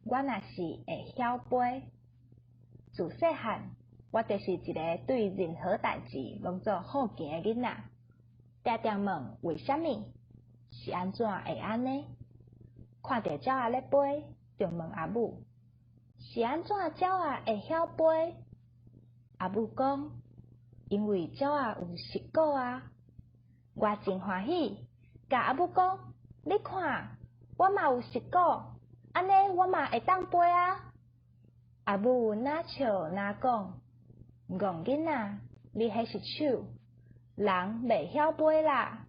我若是會曉飛，自細漢我就是一个對任何代誌攏總好奇的囡仔，定定問為啥物，是按怎會按呢？看著鳥仔咧飛，就問阿母：是按怎鳥仔會曉飛？阿母講：因為鳥仔有翼骨啊！我真歡喜，共阿母講：你看，我嘛有翼骨，按呢我嘛會當飛啊！阿母若笑若講：戇囡仔，你彼是手，人袂曉飛啦！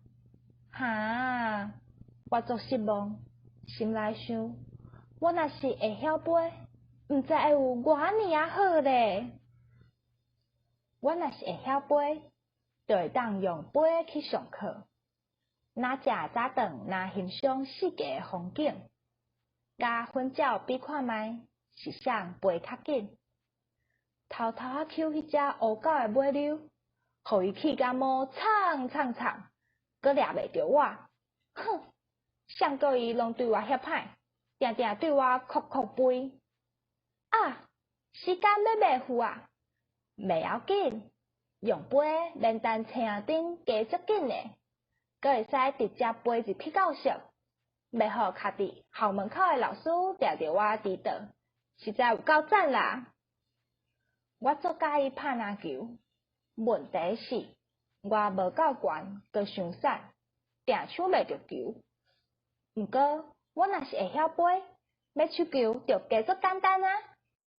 哈！我足失望，心內想：我若是會曉飛，毋知會有偌爾仔好咧！我若是會曉飛，就會當用飛的去上課，若食早頓，若欣賞四界的風景，佮粉鳥比看覓，是誰飛較緊？偷偷仔搝彼隻烏狗的尾溜，予伊氣甲毛藏藏藏，閣掠袂著我。哼！誰叫伊攏對我遐歹，定定對我哭哭飛。啊！時間欲袂赴啊！袂要緊，用飛免等青燈加足緊的，閣會使直接飛入去教室，袂予徛佇校門口的老師掠著我遲到，實在有夠讚啦！我足佮意拍籃球，問題是我無夠懸，閣傷瘦，定搶袂著球。毋過我若是會曉飛，欲搶球就加足簡單啊！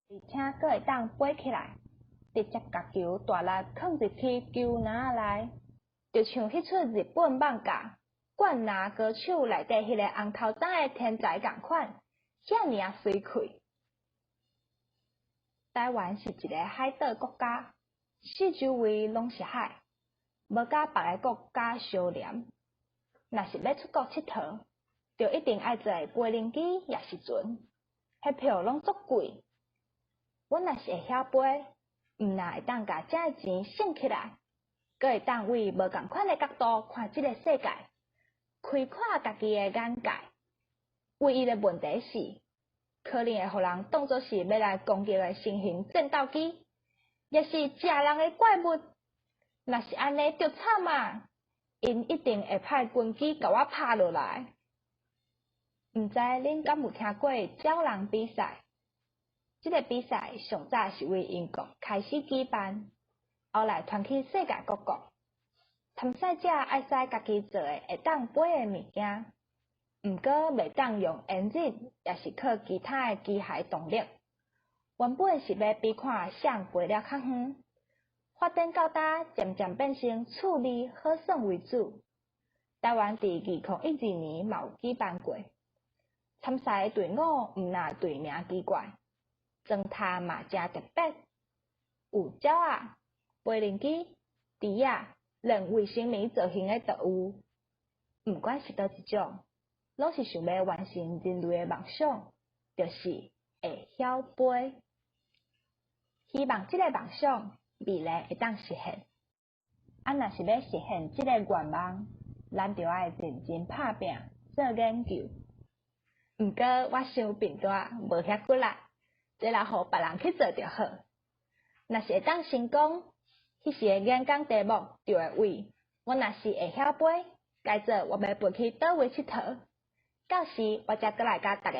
而且閣會當飛起來，直接共球大力囥入去球籃仔內，就像彼齣日本漫畫《灌籃高手》內底彼个紅頭鬃的天才仝款，遐爾仔媠氣。台灣是一个海島國家，四周圍攏是海，無佮別个國家相連。若是欲出國𨑨迌，就一定愛坐飛輪機抑是船，彼票攏足貴。我若是會曉飛，毋但會當共遮的錢省起來，閣會當對無仝款的角度看這个世界，開闊家己的眼界。唯一的問題是，可能會予人當作是欲來攻擊的新型戰鬥機，抑是食人的怪物。若是按呢，就慘啊！𪜶一定會派軍機共我拍落來。毋知恁敢有聽過鳥人比賽？這个比賽上早是對英國開始舉辦，後來傳去世界各國。參賽者愛使家己做的會當飛的物件，毋過袂當用引擎，抑是靠其他的機械動力。原本是欲比看誰飛了較遠，發展到今漸漸變成趣味好耍為主。台灣佇2012年嘛有舉辦過，參賽的隊伍毋但隊名奇怪，裝束嘛誠特別，有鳥仔、飛輪機、豬仔，連衛生棉造型的都有。毋管是佗一種，攏是想欲完成人類的夢想，就是會曉飛。希望這个夢想未來會當實現。啊，若是欲實現這个願望，咱就愛認真拍拚做研究。毋過我傷貧惰，無遐骨力，這留予別人去做就好。若是會當成功，彼時的演講題目就會為我若是會曉飛，改做我欲飛去佗位𨑨迌。到時我才閣來佮大家